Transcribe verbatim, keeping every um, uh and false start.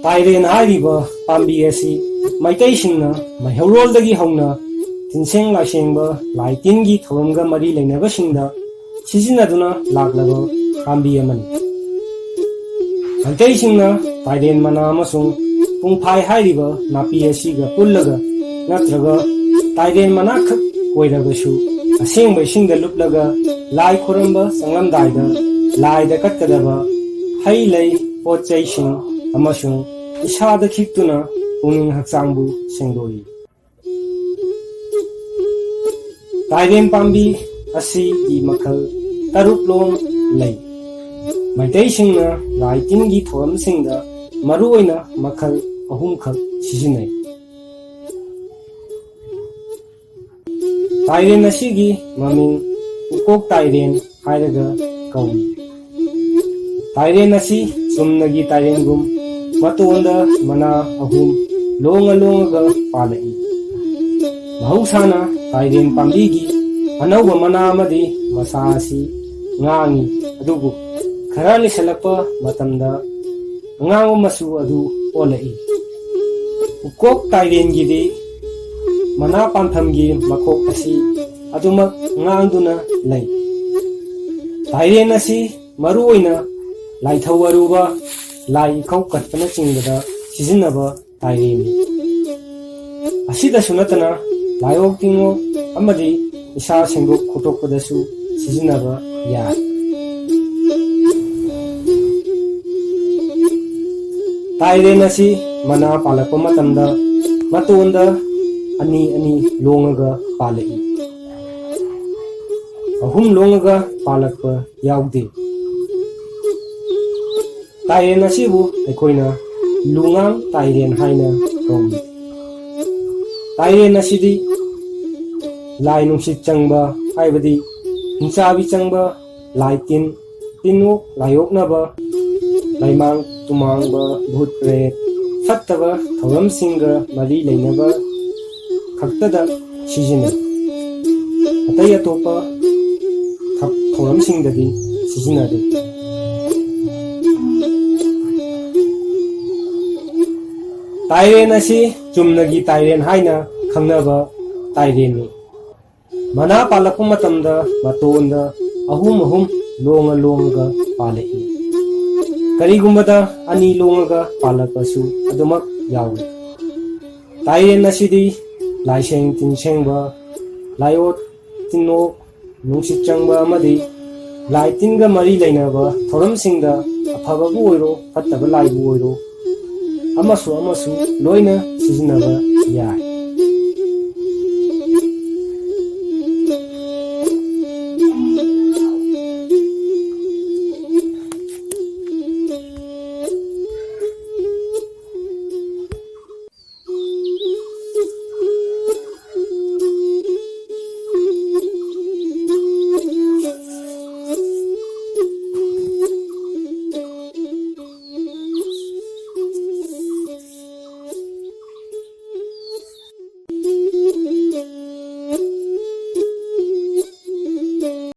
ꯇꯥꯏꯔꯦꯟ ꯍꯥꯏꯔꯤꯕ ꯄꯥꯝꯕꯤ ꯑꯁꯤ ꯃꯩꯇꯩꯁꯤꯡꯅ ꯃꯩꯍꯧꯔꯣꯜꯗꯒꯤ ꯍꯧꯅ ꯇꯤꯟꯁꯦꯡ ꯂꯥꯏꯁꯦꯡꯕ ꯂꯥꯏ ꯇꯤꯟꯒꯤ ꯊꯧꯔꯝꯒ ꯃꯔꯤ ꯂꯩꯅꯕꯁꯤꯡꯗ ꯁꯤꯖꯤꯟꯅꯗꯨꯅ ꯂꯥꯛꯂꯕ ꯄꯥꯝꯕꯤ ꯑꯃꯅꯤ꯫ ꯃꯩꯇꯩꯁꯤꯡꯅ ꯇꯥꯏꯔꯦꯟ ꯃꯅꯥ ꯑꯃꯁꯨꯡ ꯄꯨꯡꯐꯥꯏ ꯍꯥꯏꯔꯤꯕ ꯅꯥꯄꯤ ꯑꯁꯤꯒ ꯄꯨꯜꯂꯒ ꯅꯠꯇ꯭ꯔꯒ ꯇꯥꯏꯔꯦꯟ ꯃꯅꯥꯈꯛ ꯑꯣꯏꯔꯕꯁꯨ ꯑꯁꯦꯡꯕ ꯏꯁꯤꯡꯗ ꯂꯨꯞꯂꯒ ꯂꯥꯏ ꯈꯨꯔꯝꯕ ꯆꯪꯂꯝꯗꯥꯏꯗ ꯂꯥꯏꯗ ꯀꯠꯀꯗꯕ ꯍꯩ ꯂꯩ, ꯄꯣꯠ ꯆꯩꯁꯤꯡ ꯑꯃꯁꯨꯡ ꯏꯁꯥꯗ ꯈꯤꯛꯇꯨꯅ ꯄꯨꯛꯅꯤꯡ ꯍꯛꯆꯥꯡꯕꯨ ꯁꯦꯡꯗꯣꯛꯏ꯫ ꯇꯥꯏꯔꯦꯟ ꯄꯥꯝꯕꯤ ꯑꯁꯤꯒꯤ ꯃꯈꯜ ꯇꯔꯨꯛꯂꯣꯝ ꯂꯩ꯫ ꯃꯩꯇꯩꯁꯤꯡꯅ ꯂꯥꯏ ꯇꯤꯟꯒꯤ ꯊꯧꯔꯝꯁꯤꯡꯗ ꯃꯔꯨꯑꯣꯏꯅ ꯃꯈꯜ ꯑꯍꯨꯝꯈꯛ ꯁꯤꯖꯤꯟꯅꯩ꯫ ꯇꯥꯏꯔꯦꯟ ꯑꯁꯤꯒꯤ ꯃꯃꯤꯡ ꯎꯀꯣꯛ ꯇꯥꯏꯔꯦꯟ ꯍꯥꯏꯔꯒ ꯀꯧꯏ꯫ ꯇꯥꯏꯔꯦꯟ ꯑꯁꯤ ꯆꯨꯝꯅꯒꯤ ꯇꯥꯏꯔꯦꯟꯒꯨꯝ ꯃꯇꯣꯟꯗ ꯃꯅꯥ ꯑꯍꯨꯝ ꯂꯣꯡꯉ ꯂꯣꯡꯉꯒ ꯄꯥꯜꯂꯛꯏ꯫ ꯃꯍꯧꯁꯥꯅ ꯇꯥꯏꯔꯦꯟ ꯄꯥꯝꯕꯤꯒꯤ ꯑꯅꯧꯕ ꯃꯅꯥ ꯑꯃꯗꯤ ꯃꯁꯥ ꯑꯁꯤ ꯉꯥꯡꯉꯤ, ꯑꯗꯨꯕꯨ ꯈꯔ ꯂꯤꯁꯜꯂꯛꯄ ꯃꯇꯝꯗ ꯑꯉꯥꯡꯕ ꯃꯆꯨ ꯑꯗꯨ ꯑꯣꯜꯂꯛꯏ꯫ ꯎꯀꯣꯛ ꯇꯥꯏꯔꯦꯟꯒꯤꯗꯤ ꯃꯅꯥ ꯄꯥꯟꯐꯝꯒꯤ ꯃꯈꯣꯛ ꯑꯁꯤ ꯑꯗꯨꯃꯛ ꯉꯥꯡꯗꯨꯅ ꯂꯩ꯫ ꯇꯥꯏꯔꯦꯟ ꯑꯁꯤ ꯃꯔꯨꯑꯣꯏꯅ ꯂꯥꯏꯊꯧ ꯑꯔꯨꯕ, ꯂꯥꯏ ꯏꯀꯧ ꯀꯠꯄꯅꯆꯤꯡꯕꯗ ꯁꯤꯖꯤꯟꯅꯕ ꯇꯥꯏꯔꯦꯟꯅꯤ꯫ ꯑꯁꯤꯗꯁꯨ ꯅꯠꯇꯅ ꯂꯥꯏꯑꯣꯛ ꯇꯤꯟꯑꯣꯛ ꯑꯃꯗꯤ ꯏꯁꯥ ꯁꯦꯡꯗꯣꯛ ꯈꯣꯠꯇꯣꯛꯄꯗꯁꯨ ꯁꯤꯖꯤꯟꯅꯕ ꯌꯥꯏ꯫ ꯇꯥꯏꯔꯦꯟ ꯑꯁꯤ ꯃꯅꯥ ꯄꯥꯜꯂꯛꯄ ꯃꯇꯝꯗ ꯃꯇꯣꯟꯗ ꯑꯅꯤ ꯑꯅꯤ ꯂꯣꯡꯉꯒ ꯄꯥꯜꯂꯛꯏ꯫ ꯑꯍꯨꯝ ꯂꯣꯡꯉꯒ ꯄꯥꯜꯂꯛꯄ ꯌꯥꯎꯗꯦ꯫ ꯇꯥꯏꯔꯦꯟ ꯑꯁꯤꯕꯨ ꯑꯩꯈꯣꯏꯅ ꯂꯨꯉꯥꯡ ꯇꯥꯏꯔꯦꯟ ꯍꯥꯏꯅ ꯀꯧꯏ꯫ ꯇꯥꯏꯔꯦꯟ ꯑꯁꯤꯗꯤ ꯂꯥꯏ ꯅꯨꯡꯁꯤꯠ ꯆꯪꯕ, ꯍꯥꯏꯕꯗꯤ ꯍꯤꯡꯆꯥꯕꯤ ꯆꯪꯕ ꯂꯥꯏ ꯇꯤꯟ, ꯇꯤꯟꯑꯣꯛ ꯂꯥꯏꯑꯣꯛꯅꯕ, ꯂꯩꯃꯥꯡ ꯇꯨꯃꯥꯡꯕ, ꯚꯨꯠ ꯄ꯭ꯔꯦꯠ, ꯐꯠꯇꯕ ꯊꯧꯔꯝꯁꯤꯡꯒ ꯃꯔꯤ ꯂꯩꯅꯕ ꯈꯛꯇꯗ ꯁꯤꯖꯤꯟꯅꯩ꯫ ꯑꯇꯩ ꯑꯇꯣꯞꯄ ꯊ-, ꯊꯧꯔꯝꯁꯤꯡꯗꯗꯤ ꯁꯤꯖꯤꯟꯅꯗꯦ꯫ ꯇꯥꯏꯔꯦꯟ ꯑꯁꯤ ꯆꯨꯝꯅꯒꯤ ꯇꯥꯏꯔꯦꯟ ꯍꯥꯏꯅ ꯈꯪꯅꯕ ꯇꯥꯏꯔꯦꯟꯅꯤ꯫ ꯃꯅꯥ ꯄꯥꯜꯂꯛꯄ ꯃꯇꯝꯗ ꯃꯇꯣꯟꯗ ꯑꯍꯨꯝ ꯑꯍꯨꯝ ꯂꯣꯡꯉ ꯂꯣꯡꯉꯒ ꯄꯥꯜꯂꯛꯏ꯫ ꯀꯔꯤꯒꯨꯝꯕꯗ ꯑꯅꯤ ꯂꯣꯡꯉꯒ ꯄꯥꯜꯂꯛꯄꯁꯨ ꯑꯗꯨꯃꯛ ꯌꯥꯎꯏ꯫ ꯇꯥꯏꯔꯦꯟ ꯑꯁꯤꯗꯤ ꯂꯥꯏꯁꯦꯡ ꯇꯤꯟꯁꯦꯡꯕ, ꯂꯥꯏꯑꯣꯠ ꯇꯤꯟꯑꯣꯛ, ꯅꯨꯡꯁꯤꯠ ꯆꯪꯕ ꯑꯃꯗꯤ ꯂꯥꯏ ꯇꯤꯟꯒ ꯃꯔꯤ ꯂꯩꯅꯕ ꯊꯧꯔꯝꯁꯤꯡꯗ, ꯑꯐꯕꯕꯨ ꯑꯣꯏꯔꯣ ꯐꯠꯇꯕ ꯂꯥꯏꯕꯨ ꯑꯣꯏꯔꯣ, ꯑꯃꯁꯨ ꯑꯃꯁꯨ ꯂꯣꯏꯅ ꯁꯤꯖꯤꯟꯅꯕ ꯌꯥꯏ꯫